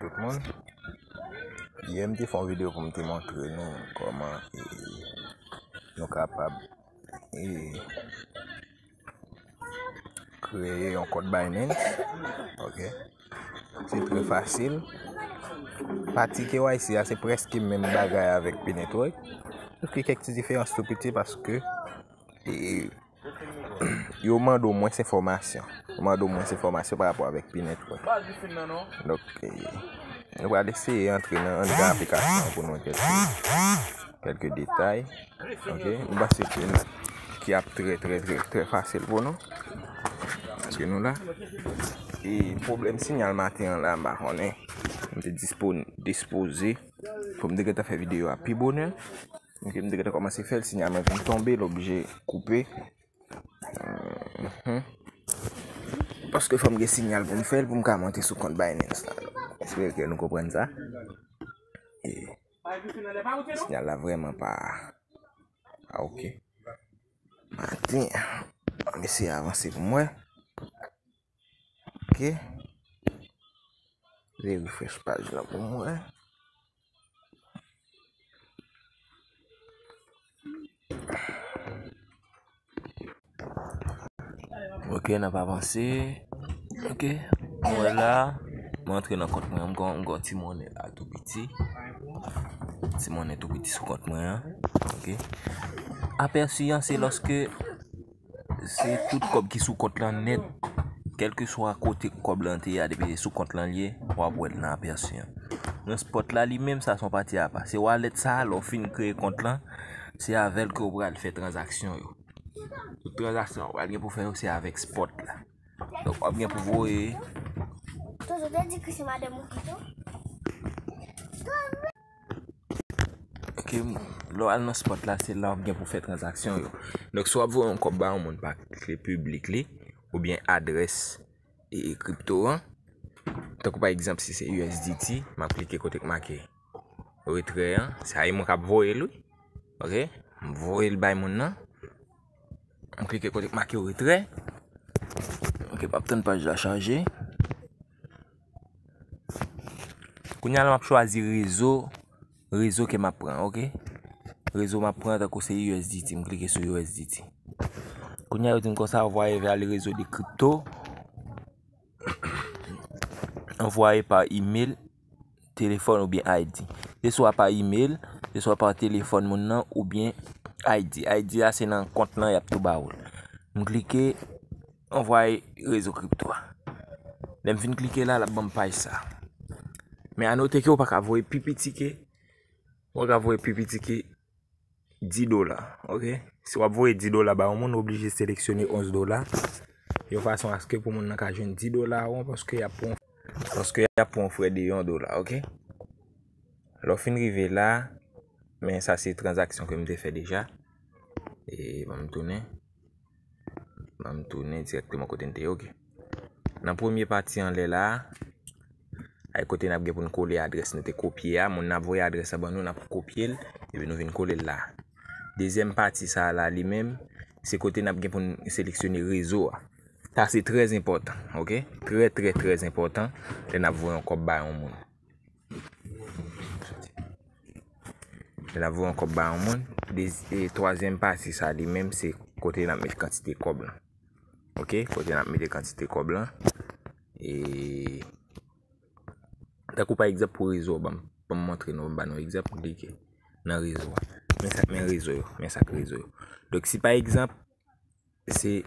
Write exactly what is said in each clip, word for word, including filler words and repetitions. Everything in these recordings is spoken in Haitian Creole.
Tout moun. Yè m te fè yon videyo pou m te montre nou kòman e, nou kapab e, kreye yon kont Binance. Ok. Se trè fasil. Pati K Y C a se prèske menm bagay avèk P-Network. Sòf ke kèk ti diferans tou piti paske e, yo mande w mwens enfòmasyon. Yo mande w mwens enfòmasyon pa rapò avèk P-Network. Donk, e, nou pral eseye antre nan, anndan aplikasyon an pou nou wè kèlke, kèlke detay. Ok, m panse ke n, ki ap trè, trè, trè, trè fasil pou nou. Paske nou la. E pwoblèm sinyal maten an la, m pa konnen. M te dispo, dispoze pou m te gentan fè videyo a pi bonè. Ok, m te gentan kòmanse fè l, sinyal mwen vin tonbe, l oblije koupe. Mhm. Paske fò m gen sinyal pou m fè l, pou m ka monte sou kont Binance la. Espere ke nou konprann sa. E sinyal la vrèman pa, pa ok. Maten, m eseye avanse pou m wè. Ok. Vin refresh paj la pou mwen. Ok, n ap avanse. Ok, mwen la, mwen antre nan kont mwen, m gon, m gon ti monnen la tou piti. Ti monnen tou piti sou kont mwen an. Ok. Apèsi an, se lòske se tout kòb ki sou kont lan nèt, kèlkeswa kote kòb lan te ye a, depi se sou kont lan li ye, w ap wè l nan apèsi an. Nan spot la li menm, sa se yon pati apa. Se wallet sa, lè w fin kreye kont lan, se avè l ke w pral fè tranzaksyon yo. Tout tranzaksyon w pral gen pou fè yo, se avèk spot la. Donk, w ap gen pou voye. Tonton te di ke se madanm ou pito. Ok, lè w al nan spot la, se la w ap gen pou fè tranzaksyon yo. Donk, si w ap voye yon kòb ba yon moun pa kle piblik li, oubyen adrès e, e kripto an, tankou pa egzanp, si se U S D T, m ap klike kote k make retrè an, se a mwen k ap voye l, wi. Ok, m voye l bay moun nan. M klike kote k make retrè. Ok, m ap tann paj la chaje. Kounye a la, m ap chwazi rezo, rezo ke m ap pran, ok? Rezo m ap pran, tankou se U S D T, m klike sou U S D T. Kounye a, yo di m konsa, anvwaye vè le réseau de crypto, anvwaye pa email, telefòn oubyen I D. Se swa pa email, se swa pa telefòn moun nan, oubyen I D. I D a, se nan kont lan, y ap tou ba ou l. M klike, anvwaye rezo kripto a. Lè m fin klike la, l ap ban m paj sa. Men a note ke w pa ka voye pi piti ke, w pa ka voye pi piti ke dis dola, ok? Si w ap voye dis dola ba yon moun, ou oblije seleksyone onz dola. Yon fason aske pou moun nan ka jwenn dis dola a w, paske y ap pran, paske y ap pran yon frè de yon dola, ok? Lè w fin rive la, men sa se tranzaksyon ke m te fè deja. E ban m tounen. Ban m tounen dirèkteman kote n te ye, ok. Nan premye pati anlè la a, ay kote n ap gen pou n kole adrès nou te kopye a, moun nan ap voye adrès la ban nou, n ap kopye l, epi nou vin kole l la. Dezyèm pati sa a la, li menm, se kote n ap gen pou n seleksyone rezo a. Sa se trè enpòtan, ok? Trè, trè, trè enpòtan lè n ap voye yon kòb ba yon moun. Lè n ap voye yon kòb ba yon moun, de, e, twazyèm pati sa li menm, se kote n ap met kantite kòb lan. Ok, kote n ap mete kantite kòb lan. E, tankou pa egzanp pou rezo, ban m, ban m montre nou, ban nou egzanp, m klike nan rezo a. Men sa, men rezo yo, men sa k rezo yo. Donk, si pa egzanp, se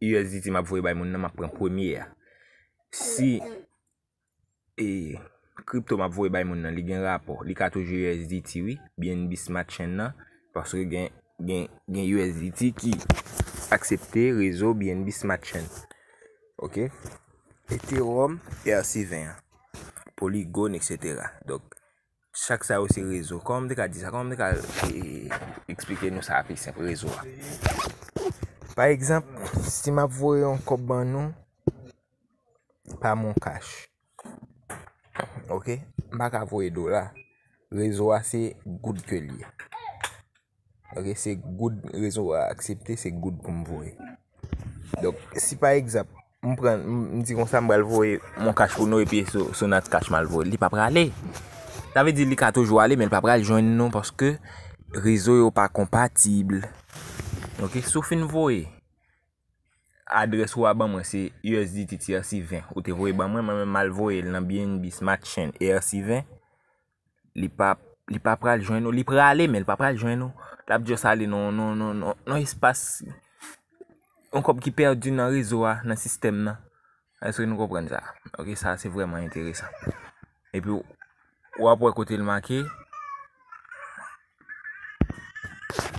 U S D T m ap voye bay moun nan, m ap pran premye a. Si e, kripto m ap voye bay moun nan, li gen rapò. Li ka toujou U S D T, wi, B N B Smart Chain nan, paske gen, gen, gen U S D T ki aksepte rezo B N B Smart Chain. Ok? Ethereum, E R C ven an, Polygon, et cetera. Donk, chak sa yo se rezo. Kòman m te ka di sa? Kòman m te ka, e, eksplike nou sa pi senp, rezo a? Pa egzanp, si m ap voye yon kòb ban nou, pa Moncash. Ok? M pa ka voye dola. Rezo a se goud ke l ye. Ok? Se goud rezo a aksepte, se goud pou m voye. Donk, si pa egzanp, m pran, m di konsa m pral voye Moncash pou nou epi sou, sou Natcash m al voye. Li pa prale. Sa vle di li ka toujou ale, men li pa pral jwenn nou paske rezo yo pa konpatib. Ok, si w fin voye adrès ou a ban mwen, se U S D T T R C ven. Ou te voye ban mwen, mwen menm m al voye l nan B N B Smart Chain E R C ven. Li pa, li pa pral jwenn ou. Li prale, men li pa pral jwenn ou. L ap just ale nan, nan, nan, nan, nan espas. Yon kòb ki pèdi nan rezo a, nan sistèm nan. Èske nou konprann sa? Ok, sa se vrèman enteresan. Epi w ap wè kote l make.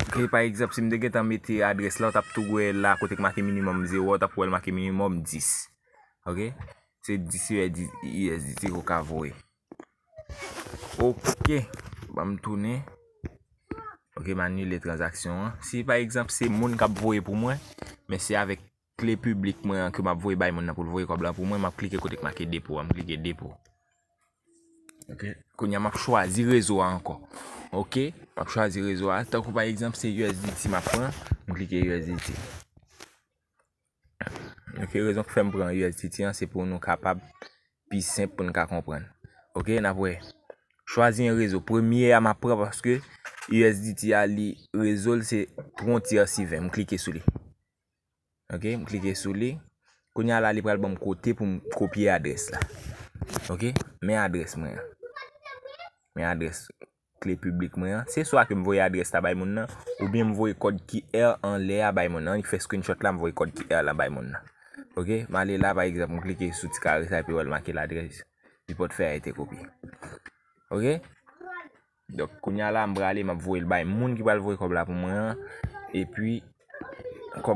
Ok, pa egzanp, si m te gentan mete adrès la, w t ap tou wè la kote k make minimòm zewo, w t ap wè l make minimòm dis. Ok? Se dis U S D T ou ka voye. Ok, ban m tounen. Ok, m anile tranzaksyon an. Si pa egzanp se moun k ap voye pou mwen, men se avèk kle piblik mwen an ke m ap voye bay moun nan pou l voye kòb la pou mwen, m ap klike kote k make depo a, m klike depo. Ok, kounye a m ap chwazi rezo a ankò. Ok, m ap chwazi rezo a. Tankou pa egzanp se U S D T m ap pran, m klike U S D T. Ok, rezon k fè m pran U S D T an, se pou nou kapab pi senp pou n ka konprann. Ok, n ap wè. Chwazi yon rezo. Premye a m ap pran paske U S D T a li rezo l se Frontier C ven. M klike sou li. Ok, m klike sou li. Kounye a la li pral ban m kote pou m kopye adrès la. Ok, men adrès mwen an. Men adrès kle piblik mwen an. Se swa ke m voye adrès la bay moun nan, oubyen m voye kòd Q R anlè a bay moun nan. Li fè screenshot la, m voye kòd Q R la bay moun nan. Ok, m ale la, pa egzanp, m klike sou ti kare sa epi w wè l make ladrès. Li pot fè a ete kopye. Ok? Donk, kounye a la, m prale, m ap voye l bay moun ki pral voye kòb la pou mwen an. Epi, kòb